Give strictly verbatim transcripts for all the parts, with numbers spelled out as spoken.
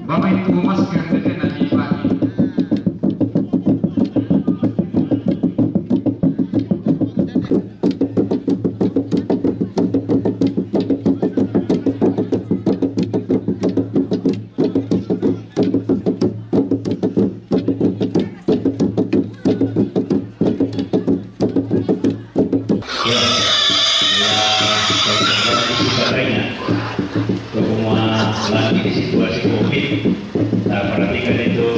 Bapak Ibu, masker, nanti pakai. Ya, ya, katanya, semua lagi di situasi covid, nah, perhatikan itu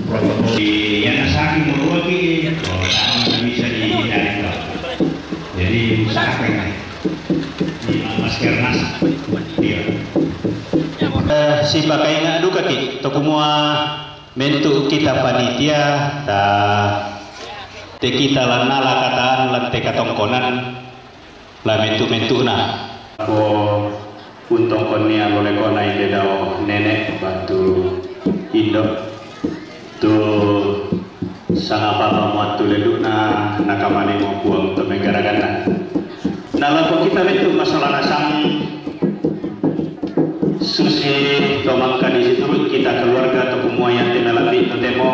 protokol. Di yang sakit mau lagi, oh, tangan nggak bisa dicari, Pak. Jadi usahakan, Pak. Di masker, Mas. Iya. Eh, sipakai nga duka ki, toku mua mentu kita panitia, ta te kita lanala kataan lan te katongkonan, la mentu-mentu'na. Ko untongkon nia lolekona inde dao nene batu indo. Tu sanga papa muattu lelu'na, nakamane mo Puang to menggaraganna. Nalako kita metu masola nasang susi to mangka disitului kita keluarga to kumua yante nalapi to temo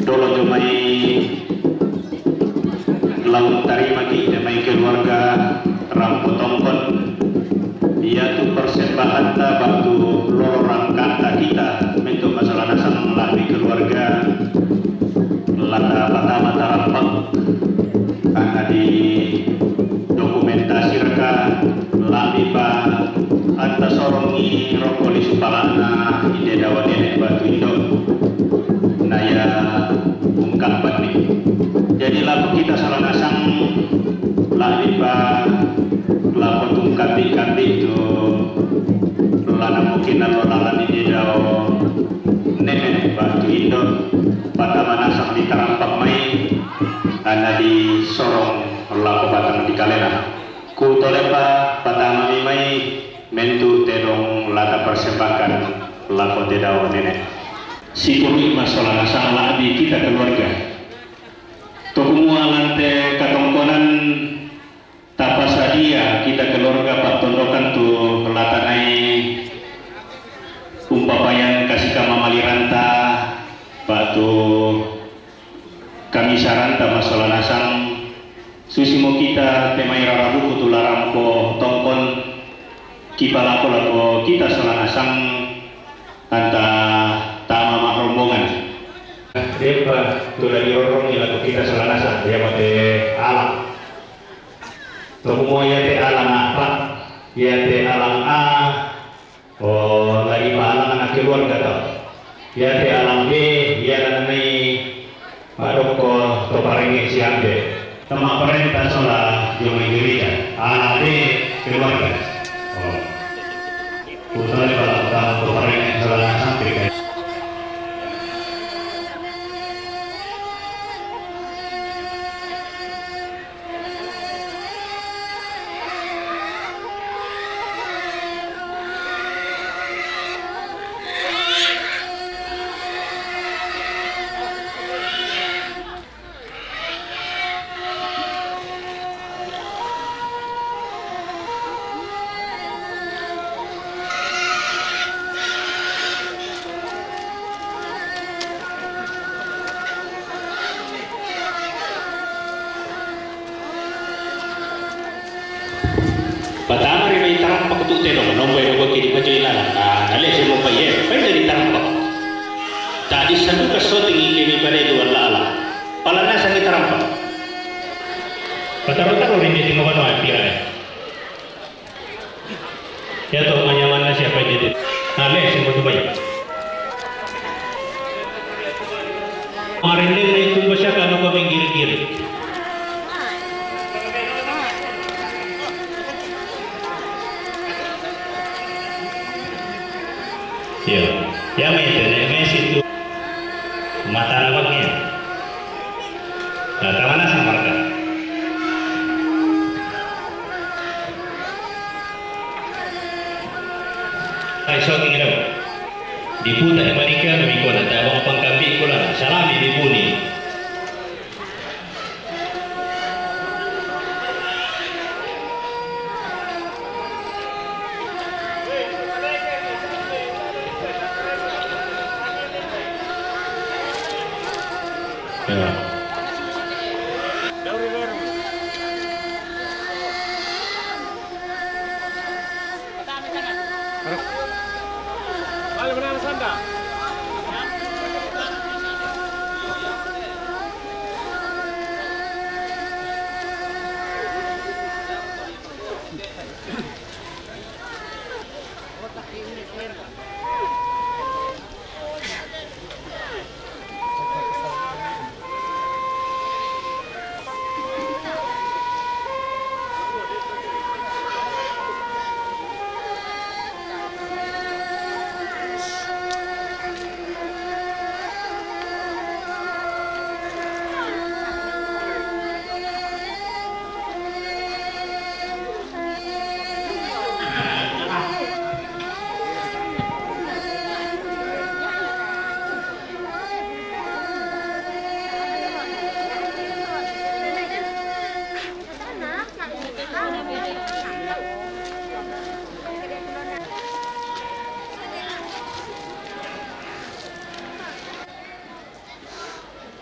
dolo jomai Laung tarimaki inde mai keluarga Rampo Tongkon. Iatu persembahanta batu lolo rangkanta kita metu masola nasang la'bi keluarga lata patama tarampak. Karena di dokumentasi reka la'bi pa anta sorongi rokko lisu pala'na inde dao nene batu indo. Naya ungkappanni. Jadi lako kita sola nasang la'bi pa lako tungkambi-kambi tu lana mungkin allo lalani di dao nene batu indo patama nasang di tarampak mai ana di sorong lako batang di kalena. Ku tolepa patamami mai mentu tedong lata persembahkan lako tedao nene. Sitului masola nasang la'bi kita keluarga. To kumua lante katongkonan tapasadia kita keluarga Tu kamisaranta masola nasang, susimo kita te mai rarabuku tu larampo tongkon, kipalako-lako kita sola nasang anta tama marombongan. Dempa tu la dirorong ilako kita sola nasang, iamo te alang. Tokumo ia te alang apa, ia te alang A, O, lagi pahalangan keluarga tau. Ia te alang B, ia la nai padokko to parenge siambe. Tama parenta sola jomai gereja. Alang B keluarga. O. Kutale pala tama to parenge sola sampe kai. Patama ri mai tarampak tu tedong, nombo e dogo kini pajo ilalang. Ah, nale simo pai e, pai dari tarampak. Tadi sanduka soting ike mi pada dua lala. Pala nasa ni tarampak. Pataro-taro ri meeting mabano ampira e. Ia to manyamanna siapa jadi. Nale simo tu bai. Marendeng na itu bosaka no ko minggir-giri. Ia, ia mai tene mai situ. Matana bagi. Nah, tamana samarka. Ai soki ngira. Diputa di manika na mikona tabang pangkambi kula salami dibuni. Ya.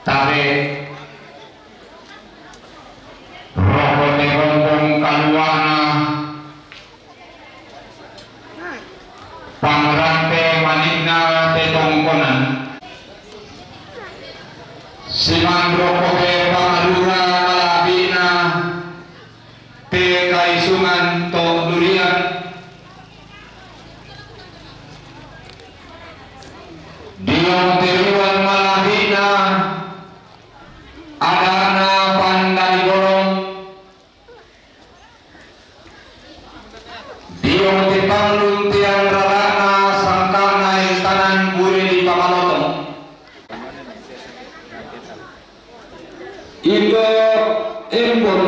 Tabe roko te rombong kaluana. Pangrante manikna te tongkonan. Simanroko te pangalura malabina te kaisungan to durian. Diong te riwan malabina adana pandai bolong. Diong te pangluntean rarana sangkana entanan bure di Pamaloto. Indo embon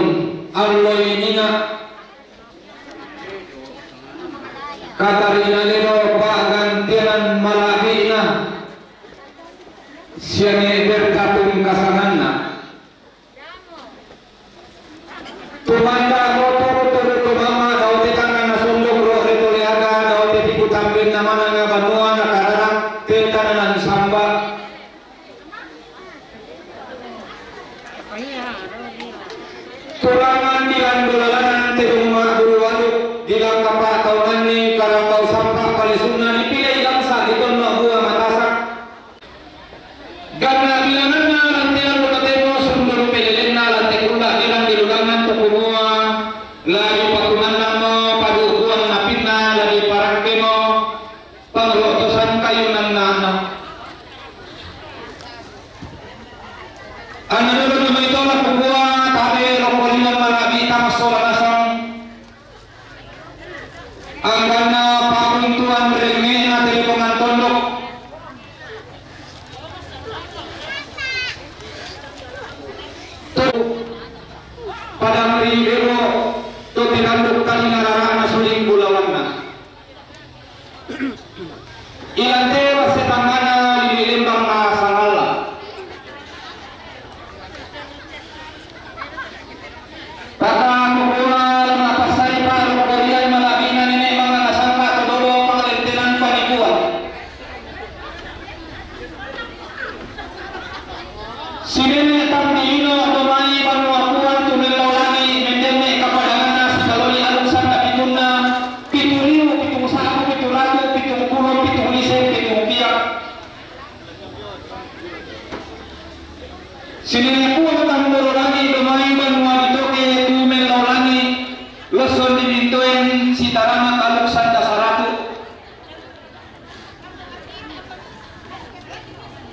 alloi nina Katarina leno pagantian malabina siane berkatun kasanganna. Tumanda mo turu-turu tu mama dao te tangana sunduk ro reto leaga dao te tiku tambin na mananga banua na kararang te tananan samba. Ilang kapa'taunanni karambau sampa' palesunna dipilei langsa' di tonno' bua matasak. Ganna' bilanganna lante allo totemo sundun pelelenna lante kulla' dirang di lulangngan tu kumua, la dipakunannammo padu'duang napinna la diparakkemo panglotosan kayu nanna'na. Anna dolo' na mai tola kumua tabe' rokko ringang mala'bi' tama sola nasang. Angkanna pa'buntuang rengnge'na telepongan tondok. To padang ri bebo to tiranduk kalina rara'na suling bulawanna. Ilante wasse tangngana lili lembang na sangalla. Tata kukua la ma'passai pa' rokko riai mala'bi'na nene' mangang nasangka' to dolo pangalentenan panikuan. Sinene' tammi'ino domai banua Puang tu mellau langi', mendenne' kapadanganna sikaloli aluk sanda pitunna, pitu liu, pitung sa'bu, pitu ratu, pitung pulo, pitung lise, pitung piak. Sinene' Puang tamboro langi' domai banua ditoke tu mellau langi', lossong dimintoeng sitarama aluk sanda saratu.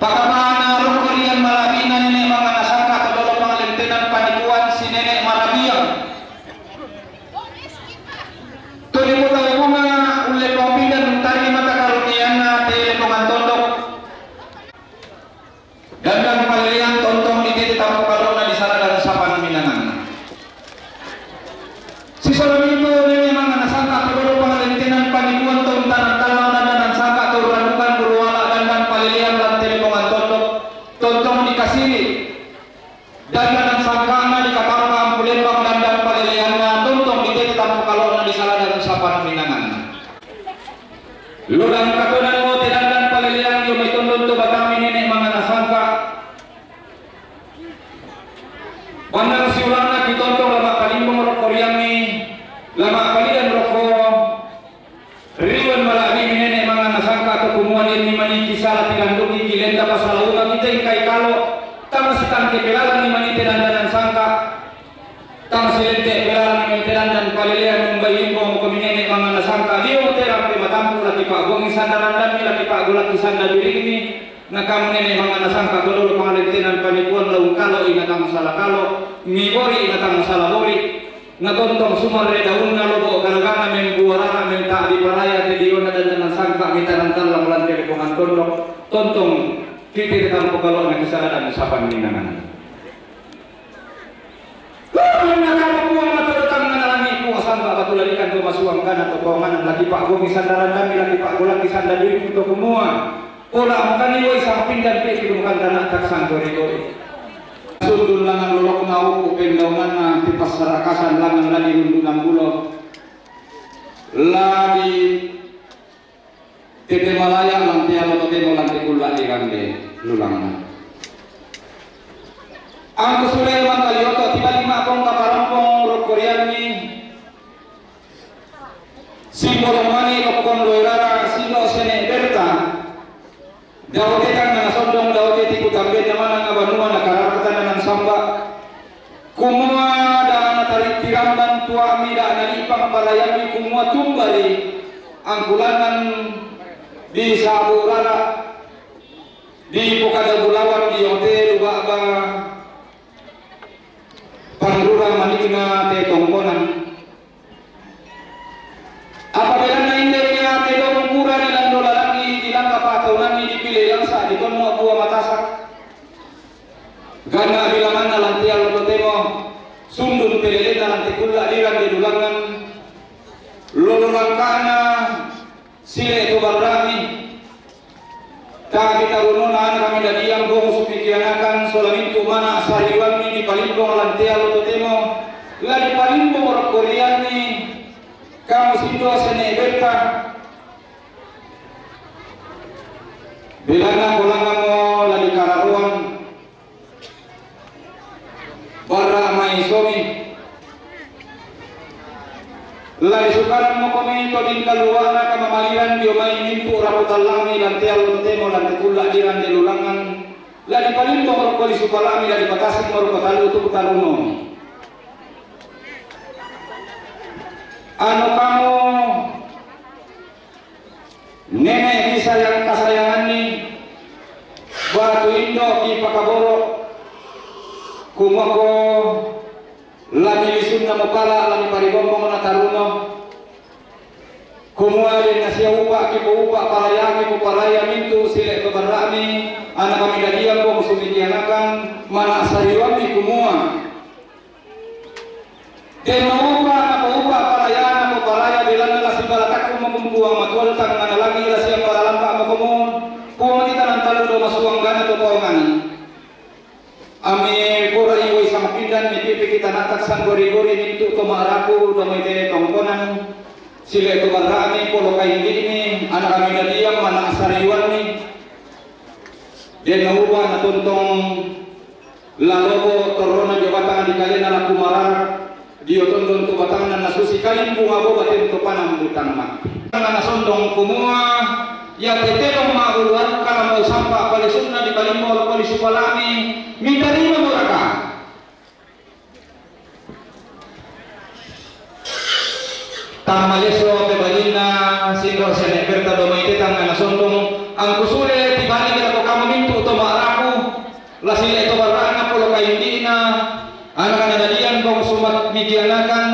Pakabana rokko riang mala'bi'na nene' mangang nasangka' to dolo pangalentenan panikuan sinene' marabiang. Tuli mutau bunga ulle pong pindan untari mata karunianna te lepongan tondok. Dandang palleang tontong di tette tampu kalo'na di sala dan sapan minanganna. Sisola mintu nene' mangang nasangka' to dolo pangalentenan panikuan to untanang tallang dandanan sangka' to urrannukan bulu ala' dandang palleang lante lepongan tondok. Tontong dikasiri. Dandanan sangka'na dikatampa ampu lembang dandang paleleanna tontong di tette tampu kalo'na di sala dan sapan minanganna. Lodang katonanmo te dandan paleleang dio mai tondon to batang minene' mangang nasangka'. Bannang siulanna kitontong la ma'palimbong rokko riangngi, la ma'palidan rokko riuan mala'bi' minene' mangang nasangka' to kumua denni mani kisala tiranduki kilenda pasalaunga kitengkai kalo, tama sitangke pelalanni mani te dandanan sangka'. Tang silente' pelalanni mani te dandan paleleang umbai limbong ko minene' mangang nasangka' dio muterampe matampu' laki pa'buangi sanda randammi laki pa'gulaki sanda biringmi. Na kamu nene' mangang nasangka' to dolo pangalentenan panikuan la ungkalo'i na tang sala kalo, mibori' na tang sala bori', na tontong sumarre daunna lobo' garaganna membua rara' menta'di paraya te diona dandanan sangka' mitarang tallang lante lepongan tondok, tontong kite te tampu kalo'na kisala dan sapan minanganna. Karena kamu Puang matodo tangngana langi' Puang samba' batu lalikan to masuang kana to tonganan laki pa'gongi sanda randammi laki pa'golaki sanda dirimu to kumua, pola mukani woi sampindan pe kidumukanta na taksang gori-gori. Sundun langan lolokna uku pendaunganna ti passarakasan langan lagi rundunan bulo. Lagi Tete malaya lante alo totemo lante kulla' dirande lulangna. Angku sule mangkalioto tibali ma'kong kaparampong rokko riangngi. Simbolong mani lokkon loe rara sindo sene' berta. Daote tangngana sondong daote tipu tambenna manang abanua na kararta nanan samba. Kumua da' nataritti rambang tua'mi da' nali'pang palayammi kumua tumbari angkulangan di sabu rara di pokada bulawan di hotel ba'ba panrura manikna te tongkonan. Apa belanna inde ria tedong pura dilando lalangi dilangka pataunanni dipile langsa ditonno bua matasak. Ganna bilanganna lantea lo totemo, sundun pelelenna lante kulla dirang didulangan, lolo langkana sile to barrami. Tapi tarunona ana kami dadiang bohus pikianakan sola mintu mana sariwanni dipalimbong lantea lo totemo, la dipalimbong rokko rianni kamu sindo sene berta. Belanna polangamo la dikararoang. Barra mai somi. La disukaran moko mi to dingkaluana kamamaliran dio mai mintu raputan lami lan te allo totemo lan te kulla dirang de lurangan, la dipalimbong rokko lisu palami, la dipatasing rokko talu tu tarunomi. Anu kamu nenek disayang kasayanganni, batu indo ki pakaboro, kumoko lami lisunna mukala lami paribombong na taruno. Kumua den nasia upa ki poupa parayami muparaya mintu sile to barrami, anak kami dadiang bong sumikianakan mana sariwami kumua. Deno upa napoupa parayana muparaya belanna la sibalatakku mukumpuang matual tangngana langi la siampara lampa mukumun. Puang kita nantalu do masuang gana to paungan. Ami pura iwoi sampindan mi pipi kita natak sanggori-gori mintu to maraku do mite tongkonan. Sile to barrami polo kaindi'ni anak kami dadiang mana sariwanni. Deno upa natontong lalobo torrona dio batang di kalena laku mararak, dio tondon tu batanna nasusi kalimbung abo baten to panang butang mati. Nasondong kumua, ia tete dong ma'uluan kalambau sampa palisunna di kalimbau palisu palami, mintarima muraka. Tang maleso pebalinna sindo sene berta do mai tetang ana sondong, angku sule tibani lako kamu mintu to ma'raku, la sile to barra'na polo kaindi'na, anak-anak nadian bong sumat mikianakan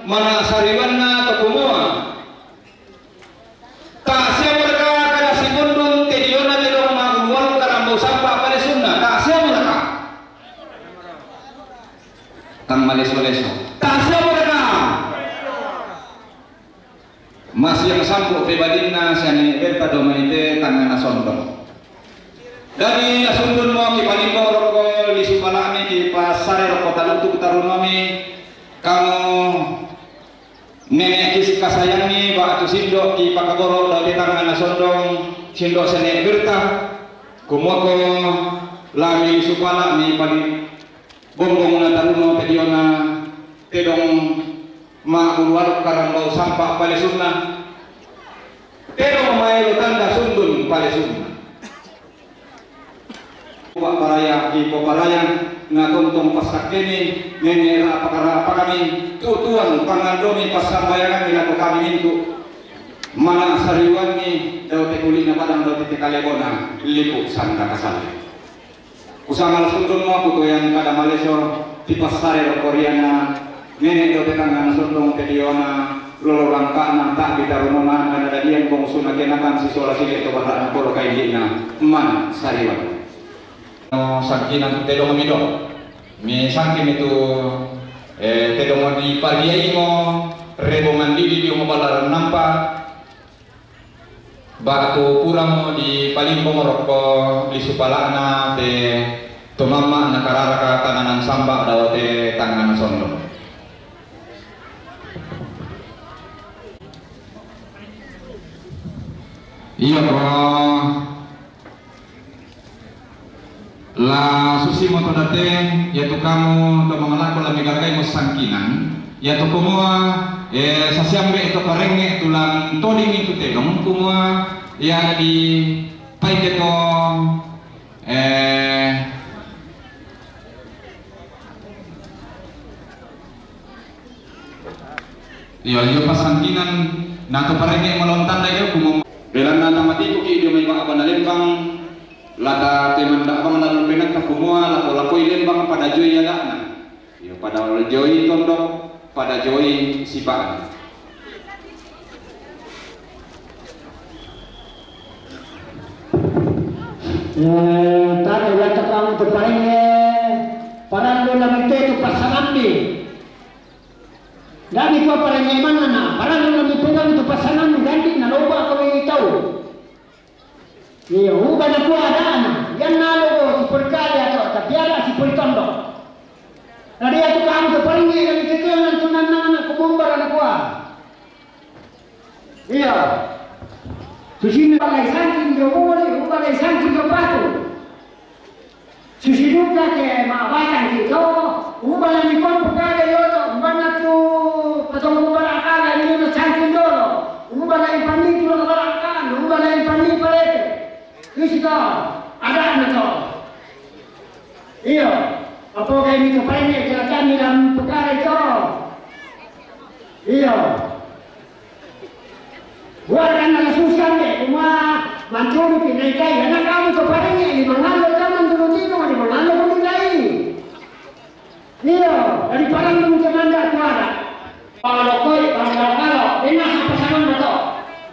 mana sariwanna to kumua. Ta'sia muraka kada sibundun te diona te dong ma'uluan karambau sampa palesunna. Ta'sia muraka. Tang maleso-leso. Ta'sia muraka. Masiang sampu pebalinna siani berta do manite tangana sondong. Dadi nasundun mo ki palimbong rokko lisu palami ki pasare rokko talutuk tarunomi kamu Nenek kis kasayangi ba'tu sindo ki pakaboro dau tetang ana sondong, sindo sene berta, kumuako lami supana mi pali bombong na taruno pediona tedong ma buluar karambau sampa palesunna, tedong maelo tanda sundun palesunna. Wa paraya, ipo paraya, na tontong passakkeni, nene rapa-rapa kami, tutuan pangandomi passambayangan milako kami mintu. Mana sariwangi, dau te kulina padang dau te kalebona, lipu sanda kasale. Kusama sundun mo kutoyan pada maleso, tipassare rokoriana, Nene do tetangga na sondong te diona, lolo rangkana, tak ditarunona, na dadian bong suna kenakan sisola sile to barana polo kaindi'na, man sariwan. No, sangkinan tedong mido. Mi sangkin itu, eh, tedong di pagi ai mo, rebongan didi di mo balaran nampa. Ba'tu puramo dipalimbong rokko lisu pala'na te to mamma nakararaka tananan samba dao te tangngana sondong. Iya, bro. La susimo to date, iatu kamu to mangalako la megaragai mo sangkinang, iatu kumua, eh, sasiambe to parengnge tulang toding itu tedong, kumua, iya di paike to, eh, Iyo, iyo pasangkinan, na to parenge malon tanda iyo kumum-, belanna na matiku ki dio mai ba'bana lembang, lata temanda bang lalu penanta kumua, lako-lakoi lembang pada joi ada'na. Iyo, pada joi tondok, pada joi sipa'na. Eh, tata lata kamu to parenge, parang do na mite tu pasanambi. Dadi kua parenge mangana, parang nami pegang tu pasangan ganti na loba ko i tau. Iya, uba na kua adana, yan na lobo si perkaya to, tapi ada si pertondo. Dadi aku kamu tu parenge dan kekengan tu nan na kumumbar na kua. Iya. Susinna balai sangking jo muli, balai sangking jo patu. Susi duka ke ma'batang ki to, uba lani kompo kaga yoto, umbanna tu patong uba la kaga ni Panni tu la kabalakan, umba lain panni parete. Kristo, ada na to. Iyo, apa kami tu parenge kelakan ni dalam perkara itu. Iyo. Buat dan ala susah deh, cuma mancuri pinai kai. Anak kamu tu parenge, lima ngalo zaman dulu tino, lima ngalo pun kai. Iyo, dari parang dulu kemanda kuada. Pangalo koi, pangalo kalo, ena apa sama mato.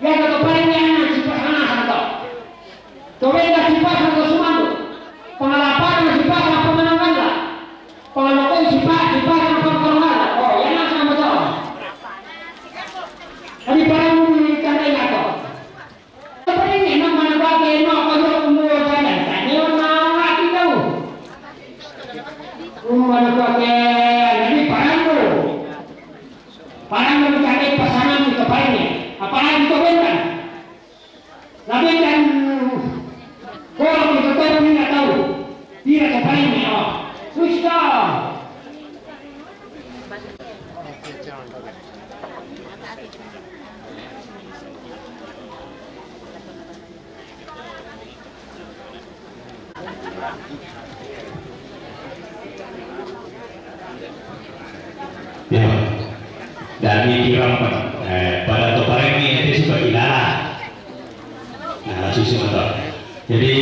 Ya kata parenge anak, sipa sama mato. Tobenda sipa sama sumandu. Pangalapan sipa sama pemenanganda. Pangalo koi sipa, sipa sama pangalapan. Oh, ya anak sama mato. Dari parang dulu kemanda kuada. Sebenarnya emang mana gua keno, kalau umur jalan, tanya mau lagi tahu. Umur mana gua ke, jadi parang dulu. Parang dulu cari pasangan itu parangnya. Apalagi itu bentang. Nah, bentang, kalau kita tahu, kita tahu. Tidak ke parangnya, oh. Susah. Ya. Dari Kirampan, eh, pada to parenge itu suka kilala. Nah, susu atau. Jadi,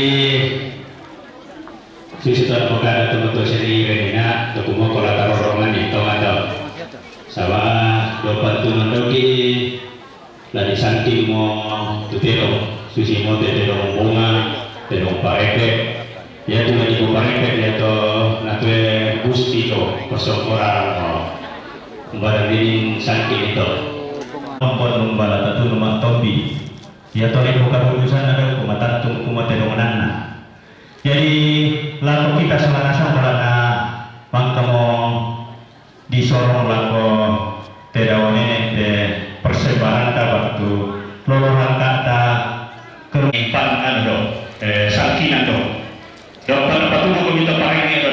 susu to pakada to mato seni renina, to kumoko la tarorongan ni to mato. Sawa, dopan tu mandoki, la disangking mo tu tedong, susi mo te tedong bunga, tedong parepet. Ya tu lagi mo parepet ya to, na tue gusti to, pasongkoran mo. Umbalan dinin sangking ito. Ampon umbala tatu numa tombi. Ya to lagi mo kabudusan ada kumatantung kumatedong nanna. Jadi, lako kita sola nasang pala na mangkamo disorong lako te dawa nene te persembahan ta waktu lolo langkah ta ke impan anu do, eh, sangkinan do. Do pan patudu ko mito parenge do.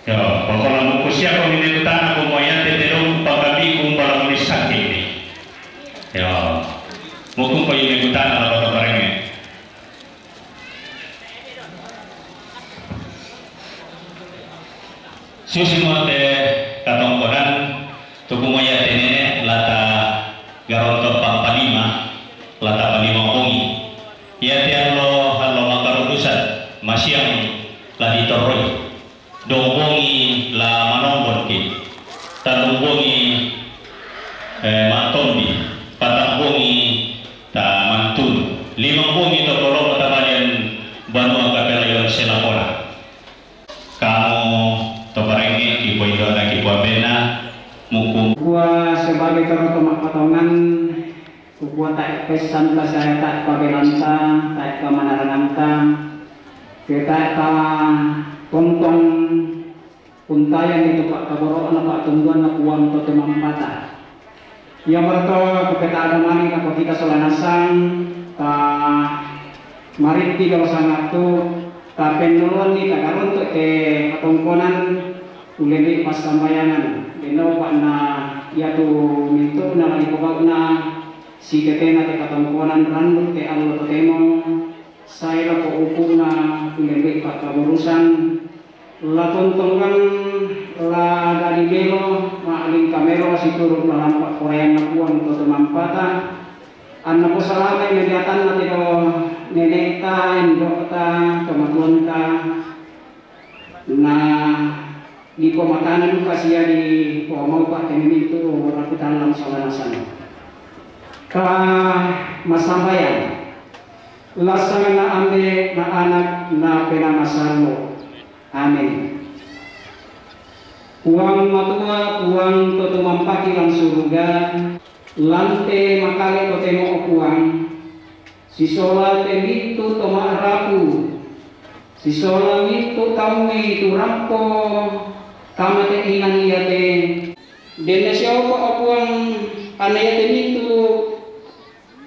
Yo, pokola muku siako mine kutana ko moyate te do pagabi kumbala muli sangkin ni. Yo, muku ko mine kutana lako parenge. Susi mo te katongkonan, tuku mo ya tenene lata garonto pampanima, lata panima bongi. Ya te allo, allo makarudusan, masiang la ditorroi. Dong bongi la manombon ki. Tanu bongi, eh, matombi. Patang bongi ta mantun. Lima bongi to kolo tabalian banua kapela yon selapora. Kamo to parenge kipo indona kipo abena mukum. Kua sebagai karoto mapatongan, kukua tae pesan ta saya tae pabelanta, tae pamanaranganta, ke tae pa tontong untayan itu pak kaboro'na pak tungguanna puang to tumampata. Iya marato kupeta'na mani apa kita sola nasang, ta maritti gau sangattu, ta pennoloanni ta garuntu ke katongkonan, ullenni passambayangan, denno upa'na iyatu mintu'na la dipogau'na, sitetena te katongkonan rannu te allo totemo, sae lako upu'na ullenni pakkaburusan, La tontongang la dadi melo, ma'lingka melo situru' lalampa poreanna Puang to tumampata, anna posalamai madiatanna te do nene'ta, indo'ta, tomatuanta, na dipomatana duka sia dipomaupa tene mintu raputallang sola nasang. Ka massambayang, lassanganna Ambe', na Anak, na Penaa Masallo'. Amin. Puang Matua, Puang to tumampaki lan suruga, lante makale totemo o Puang, sisola te bittu to ma'rapu, sisola mittu taummi tu rampo tamate'inang iate. Denna siopa o Puang, anna iate mittu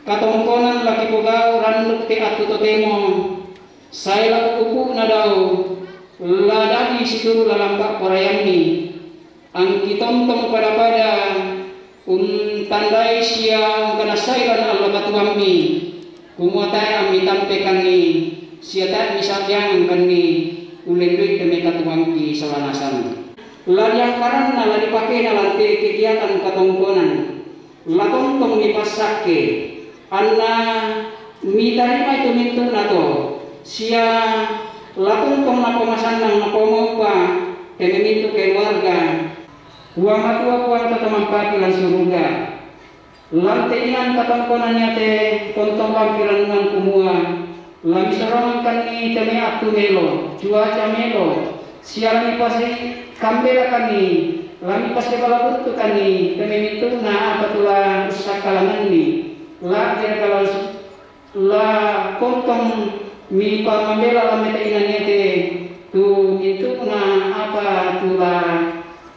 katongkonan la kipogau' rannuk te attu totemo, sae lako upu'na dau, la dadi situru' lalampa poreanni, angki tontong pada-pada unta Andai sia ungkana sailan allo katuoammi, kumua tae' ammi tampekanni, sia tae' misa'biangangkanni, ullendu'i te mai katuoangki sola nasang. La diangkaranna, la dipakena lan te kegiatan katongkonan, la tontong mipassakke, anna mitarimai tu mintu'na to, sia la tontong napomasannang napomaupa te mai mintu keluarga. Puang Matua, Puang to tamampaki lan suruga, lan te inang katongkonan iate tontong la mipirannungang kumua, la misorongangkanni te mai attu melo, cuaca melo, sia la mipasi-, kambelakanni, la mipasibala buttukanni te mai mintu'na apa tu la ussakkalanganni, la jera kala-, la tontong mipamambela lan te inang iate tu mintu'na apa tu la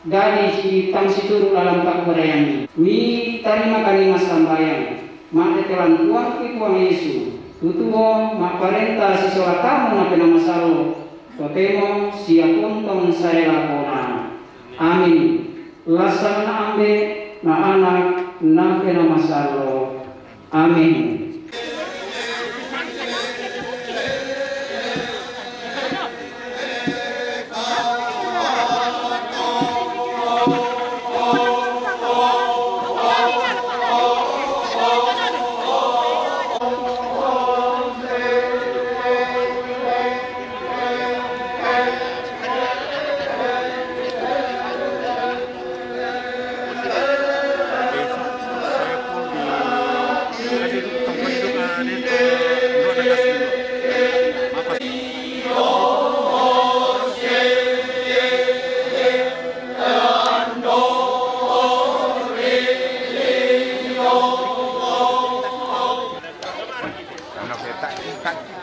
dadi si-, tang situru' lalan pakkoreangi. Mitarimakanni massambayang, ma'tete lan Puangki Puang Yesu, tu tuo ma'parenta sisola Kamu Napena Masallo, totemo sia tontong sae lakona. Amin. Lassanna Ambe', na Anak, Napena Masallo. Amin.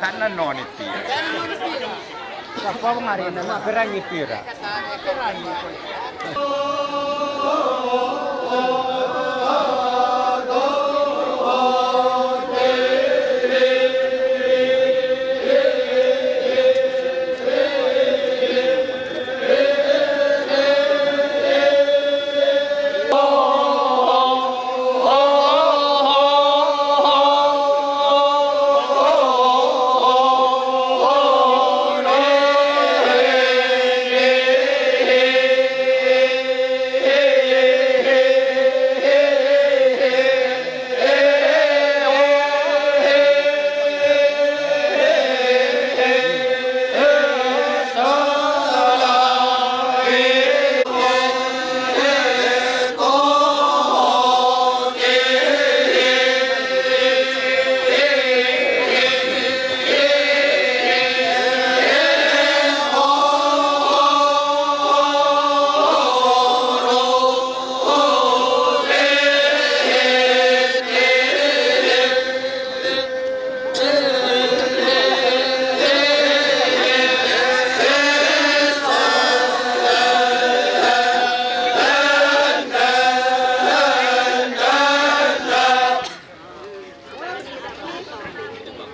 Tanna noni ti. Apa ngarina ma berangi tira.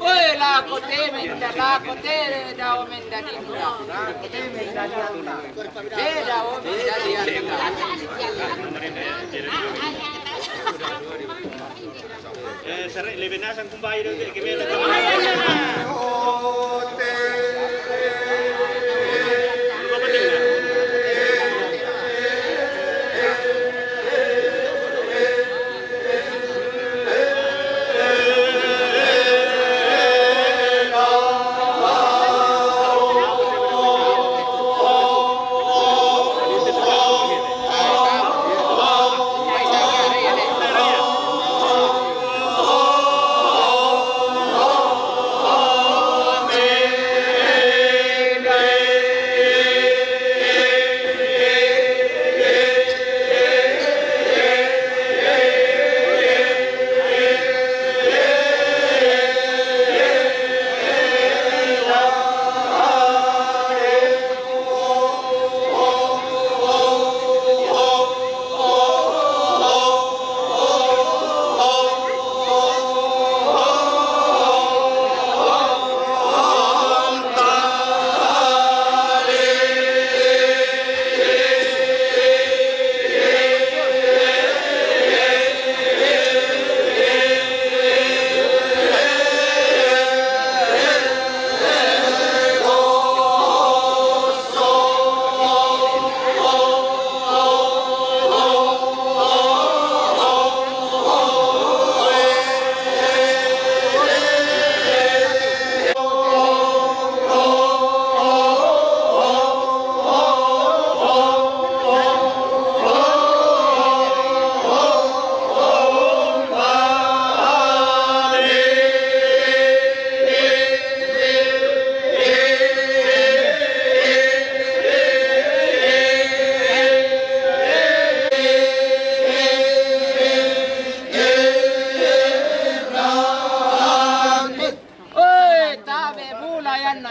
Oi, lako te menda, lako te dao menda dinna. Te dao menda dinna. Eh, sare' lebe nasang kumbai do, ke melo.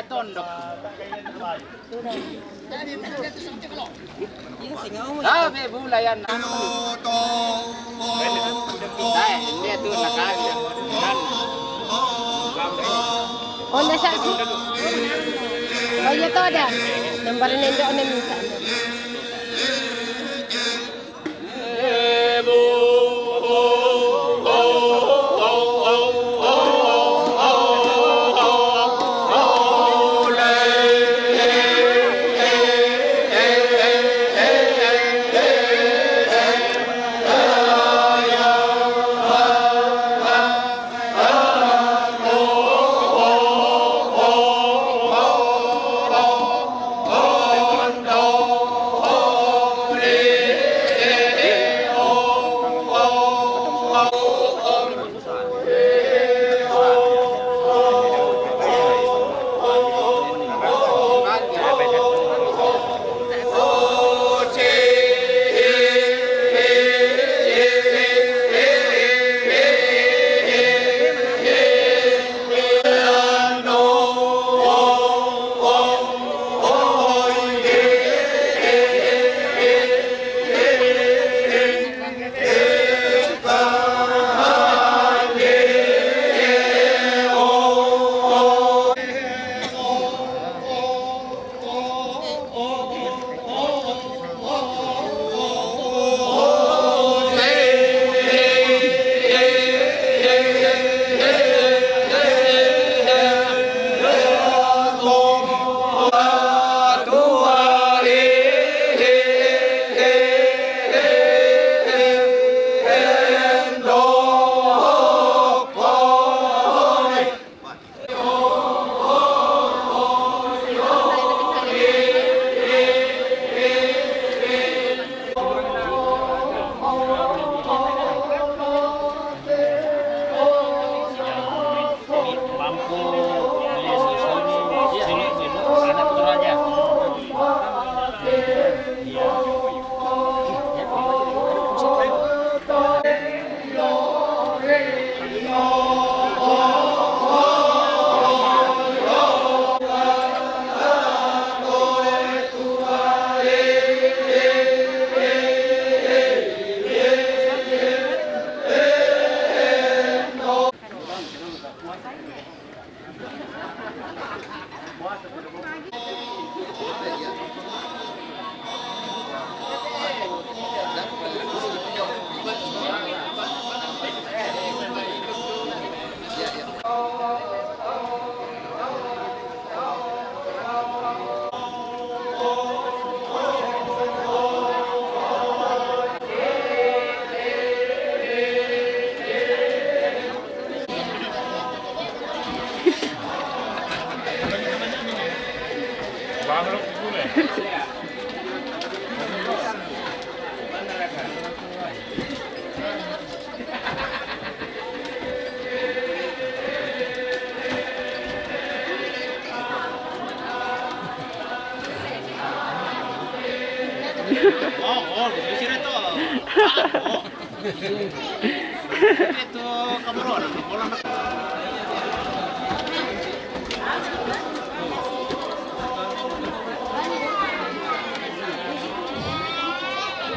Tondok. Sabe bulayan. Ay, hindi, ito, nakagyan. Onda sa si. Oye, toda. Nambaran nendo na minsan.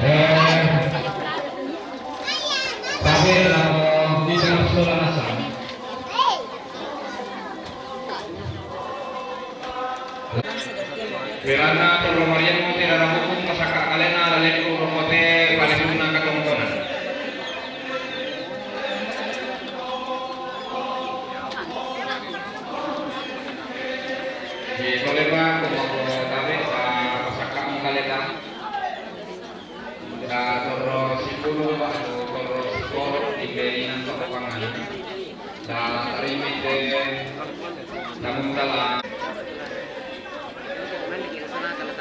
Eh, tapi kalau di dalam sekolah asal, Berana torro Mariammu te rara hukum masaka kalena lalekku rokote palekkunna katongkona. Di tolema kumako tabe sa masaka kalena. Da torro sipulung, torro siporo, di berinan torro pangan. Da tarimite, namun dalam.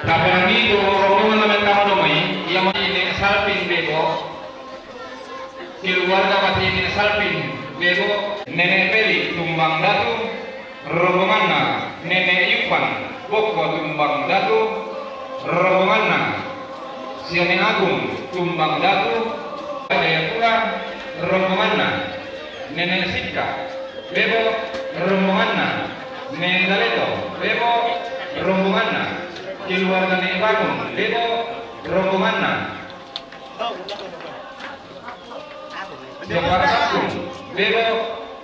Kaperangi tu rombongan lamen tama domai, ia mani ne salping bebo. Keluarga pati ne salping bebo. Nenek Peli tumbang datu. Rombonganna Nenek Yupan, Bokko tumbang datu, rombonganna Siane Agung tumbang datu, Jayapura, rombonganna Nenek Sikka, Bebo, rombonganna Neng Galeto, bebo rombonganna. Keluarga Neng Bangun, bebo rombonganna. Siapa Sakung, bebo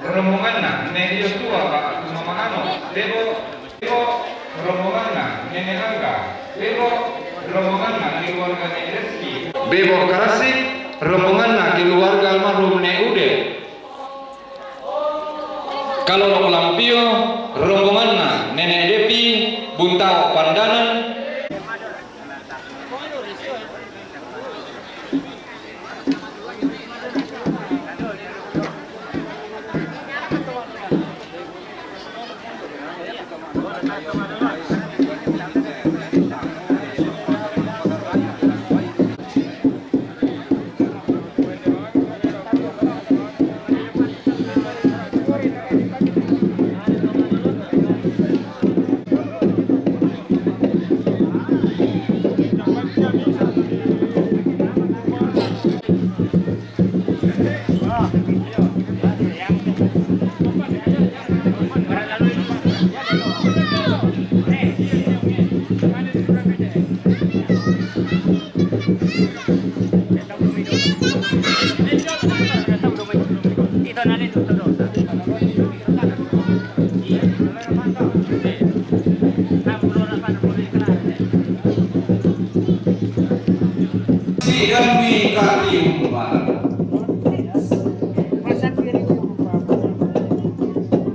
rombonganna. Neng Yosua, Pak Mama Ano, bebo, bebo rombonganna. Nene Angga, bebo rombonganna. Keluarga Neng Reski, bebo Karasik rombonganna. Keluarga almarhum Neng Ude. Kalolo Lampio, rombonganna Nenek Depi, Buntao Pandanan. Sidang mi kaki umpan.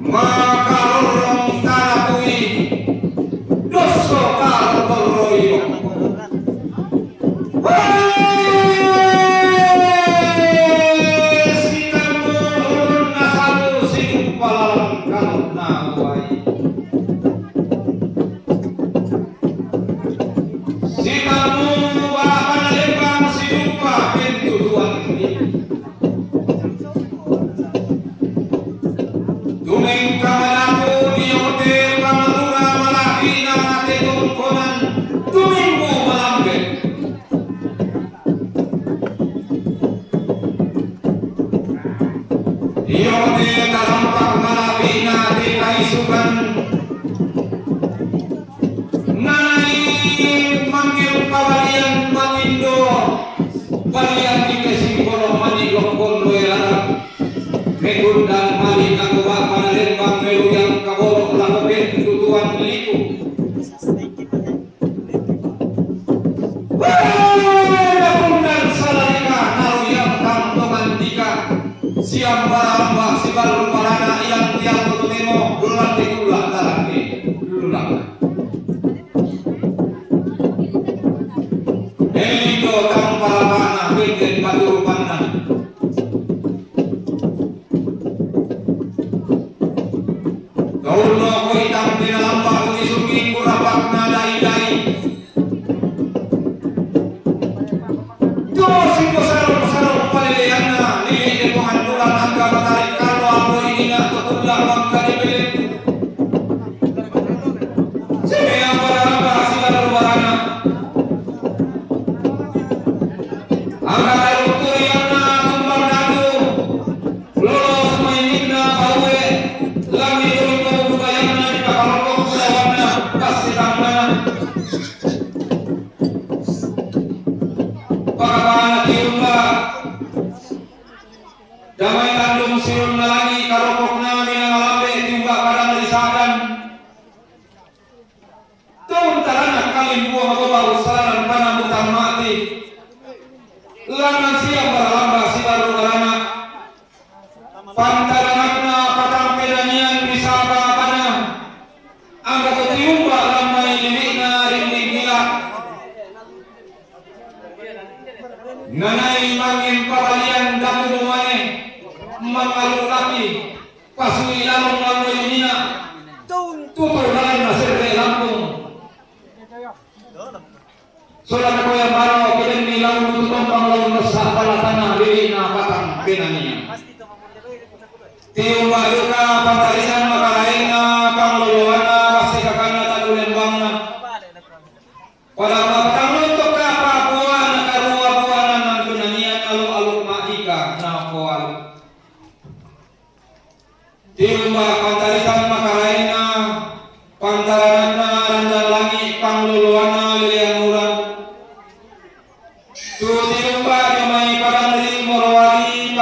Makarorong tanah kui, doso kartoroi. Wee, sitammu ulunna salu sidupa laleng kalonna uwai. Sitammu bapana lembang sidupa pentutuan. Tumengka manaku diote pangalura malakina tetongkonan tumimbu malambe. Diote talampak malakina tetaisukan. Nanai mangge pabalian manindo, balian di kesimpolo mani lokkon loe larang. Megundang mali nakoba pada lembang meluyang kabolok lako pentutuan liku. Wee, nakundang salarika naluyang tampongan dika. Siambara amba sibalu barana ilang tiang tututemo, ulang dikula larang. Ulang. Elindo tang parapana, penden paturupanna. Tauno koitang pinalamba uni suminggu rapakna dai-dai. Dosi posaro-posaro paleleanna, nilini pongandulan angka matarik kalo ambo inina tokulla mangkali peleku. Seme apa daraba silalu barana. Angka taruku rianna tumbang datu. Lolos mainikna baue, langi doi pau budayanna dipakalokok budayanna, pas sitangna. Pakapana tiumba. Damai tandung sirunna langi karokokna minangalambe tiumba padang risadan. Tau tarana kalimbuang gobau salanan panambutan mati. Langan siang baralamba sibaru barana. Pantaranakna patang penanian bisa bapana. Angka to tiumba lammai lili'na rinding gila. Nanai mangin pabalian daku muane mangaluk laki. Pasui lalung lalui nina. Tutur lalanna serre lampung. Sola nakoya mano kidenni lalung tutu tompang lalung messa pala tana lilina patang penania. Tiumba duka pantarisan makalaenna pangloloanna passekakanna talu lembangna. Pada mapatang lontokka pabuana karua buana nang penania aluk-aluk madika napoaluk. Tiumba pantarisan makalaenna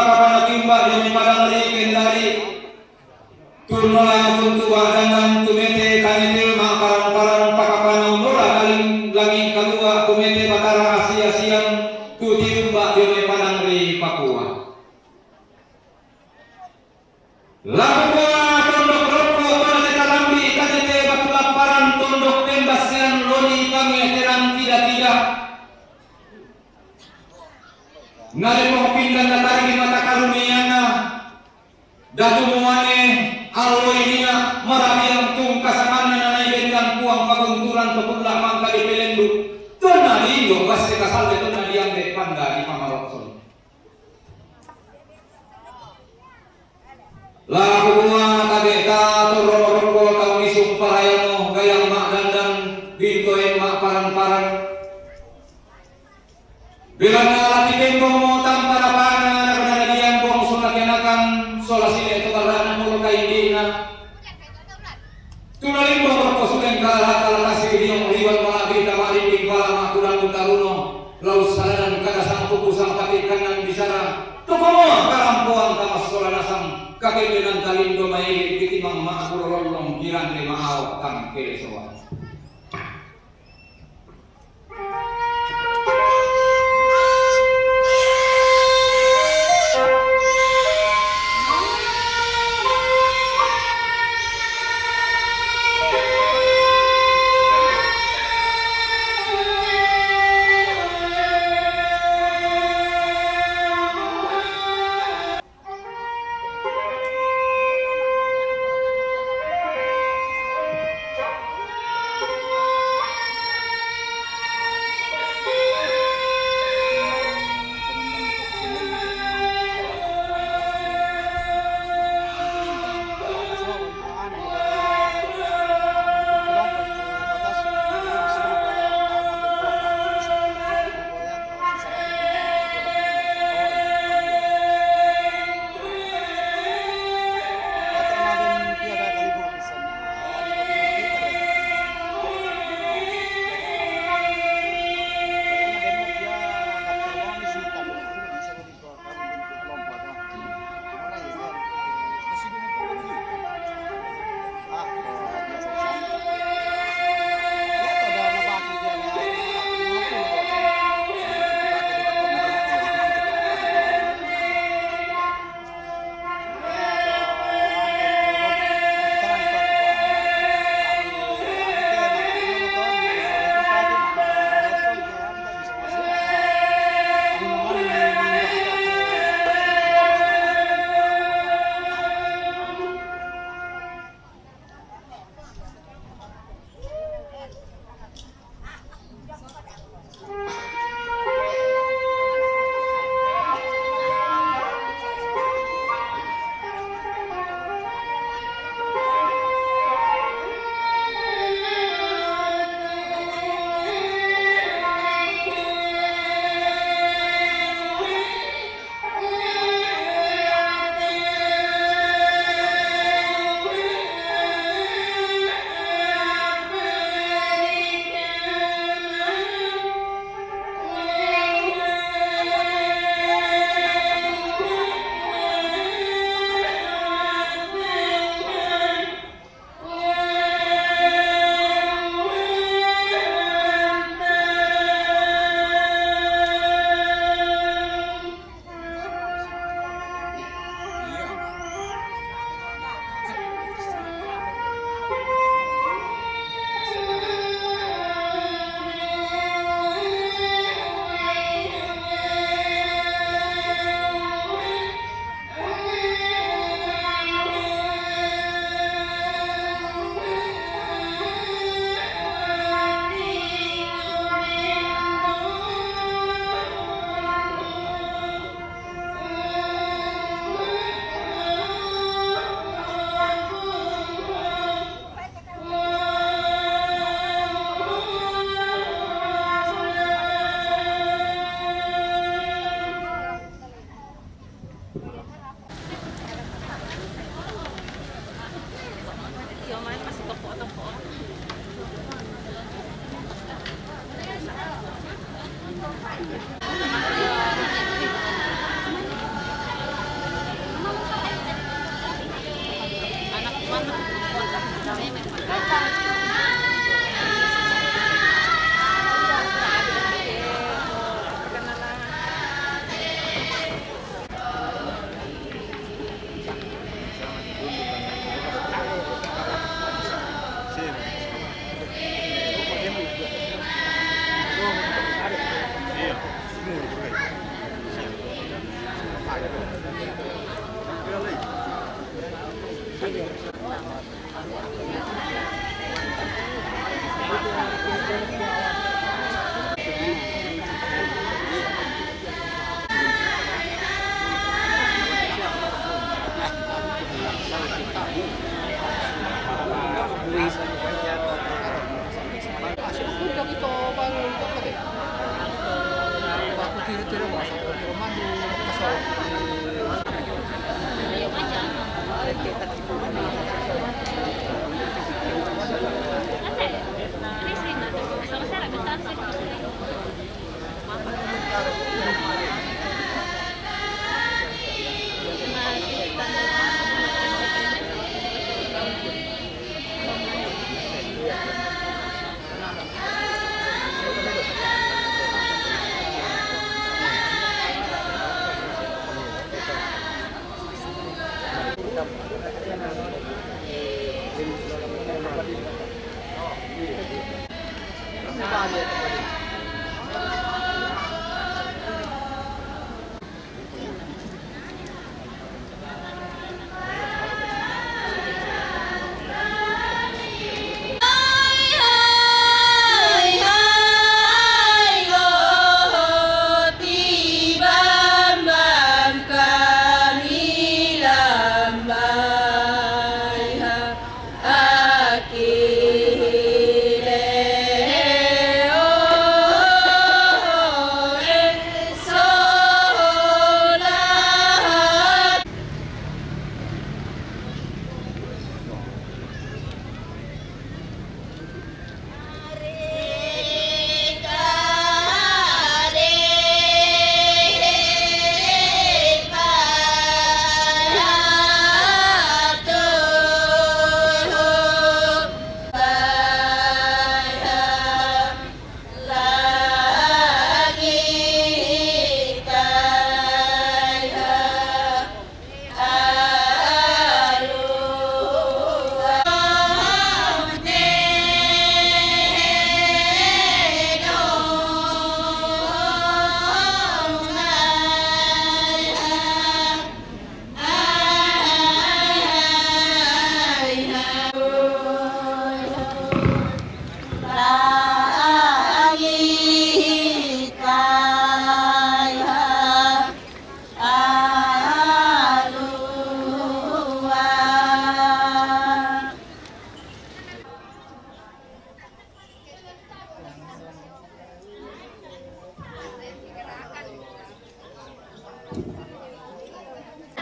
Pakapana timba dio mai padang ri kendari. Turnola kuntu ba dandan tumete tanete ma parang-parang pakapana undola daling langi kalua kumete batara asia siang tutiumba dio mai padang ri pakua. Laku kua tondok rokko tona teta lambi tanete batu laparan tondok pembasean loni pangeteran tidak-tidak. Nare pong pindan natari di mata karuniana. Datu muane aloi dina marabiang tungkasanganna nanai bendang puang pagunturan pepulla mangka di pelendu. Tona di indo basse kasalle tona diambe panda di pamarokson. Laku mua tabe ta torro rokko tau ngisung parayano gayang ma dandan bintoen ma parang-parang. Belanna lati kembong mo tampa rapana na kanaradian bong sola kianakan sola sile to barana molo kaindina. Tuna limbong rokko sudeng kala kala kasi riong liwat ma abita ma rinding pala ma kulangu taruno. Lau saladan kada sangkuku sampati kanang bisara. Tukomo karampoang kamas sola nasang kakembenan talindo mairi titimang ma aku lolong hirande ma aok tang kele soa.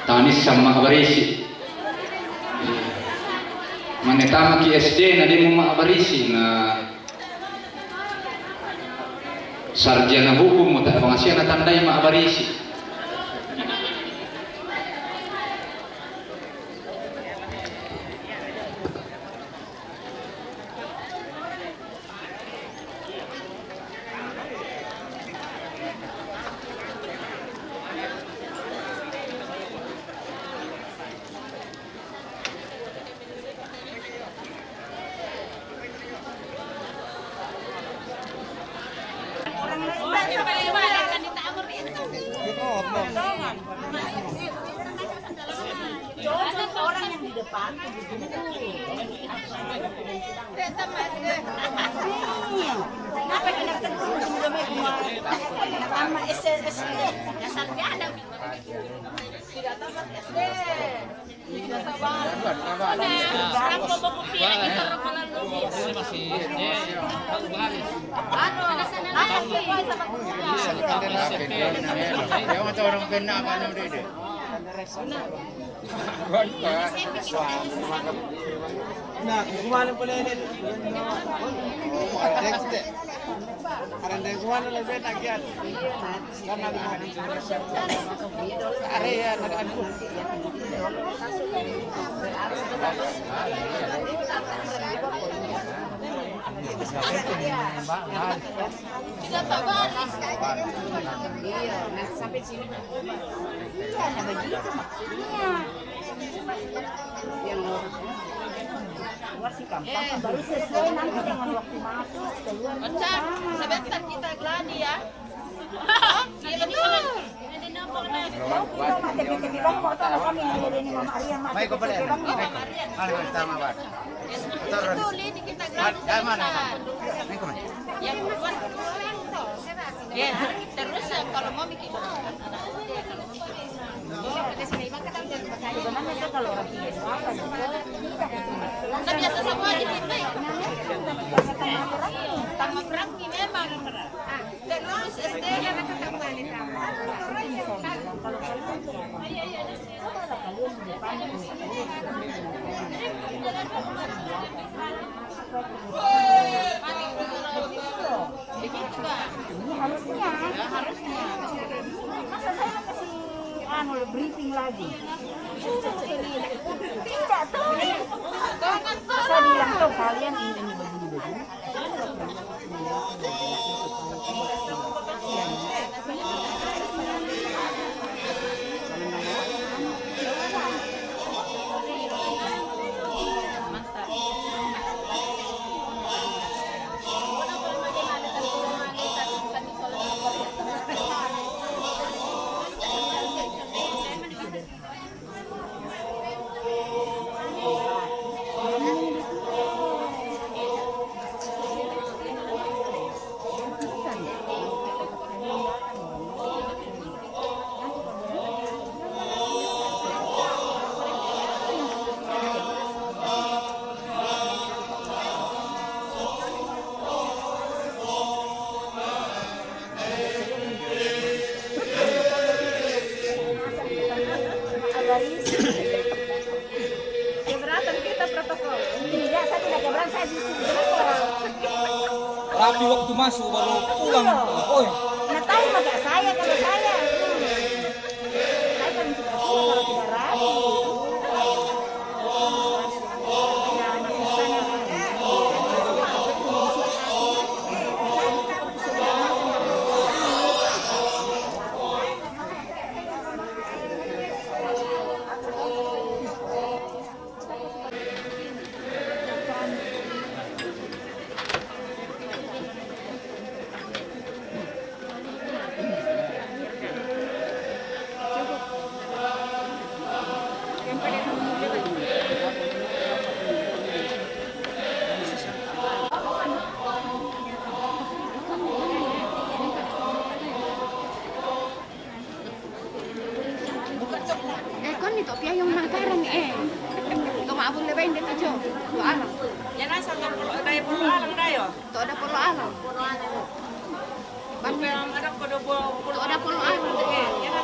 Tanissang ma' barisi. Mane tamaki S D na de' mu ma' barisi, na sarjana hukum mu, ta' pangasian na tandai ma' barisi. Orang yang di depan tuh begini tuh. Iya. Kenapa kita ketemu sama kemarin? Sama S S. Dasarnya ada. Tidak tamat S D. Tidak tamat. Orang kopo kopi lagi, orang malam. Anu, anak semua sama kita. Dia orang pernah apa namanya dia? Nah, kemana pun ini? Ada yang kemana lebih enak ya? Karena ada ya, ada aku. Sudah tak balik. Iya, nah, sampai sini. Iya, nah, begitu maksudnya. Yang orang keluar si gampang, baru sesuai nanti dengan waktu masuk, keluar juga sama. Sebentar kita gladi ya. Iya, betul. Mau kita mati, kita bilang mau tahu kami yang ada ini Mama Aryan, mati, kita bilang mau. Itu, Lini, kita gladi sebentar. Yang keluar, keluar. Ya, terus, eh, kalau mau bikin Sebenarnya itu kalau orang tinggi apa gitu. Kita biasa semua aja kita. Tambah berarti memang. Terus S D. Ini harusnya. Masa saya kasih anu briefing lagi? Tidak tahu. Saya bilang tuh kalian ini, ini begini begini. Keberatan kita protokol. Tidak, saya tidak keberatan, saya justru berapa. Rapi waktu masuk baru pulang. Iya. Oi. Nah, tahu maka saya kalau saya. Hmm. Saya paling tidak suka kalau tidak rapi. Eh, koni to piayong nangkaran, eh. To ma abun leben de pijo. To alang. Ya nasa to polo, dai polo alang, dai yo. To ada polo alang. Ban ada polo, polo. To ada polo alang, eh.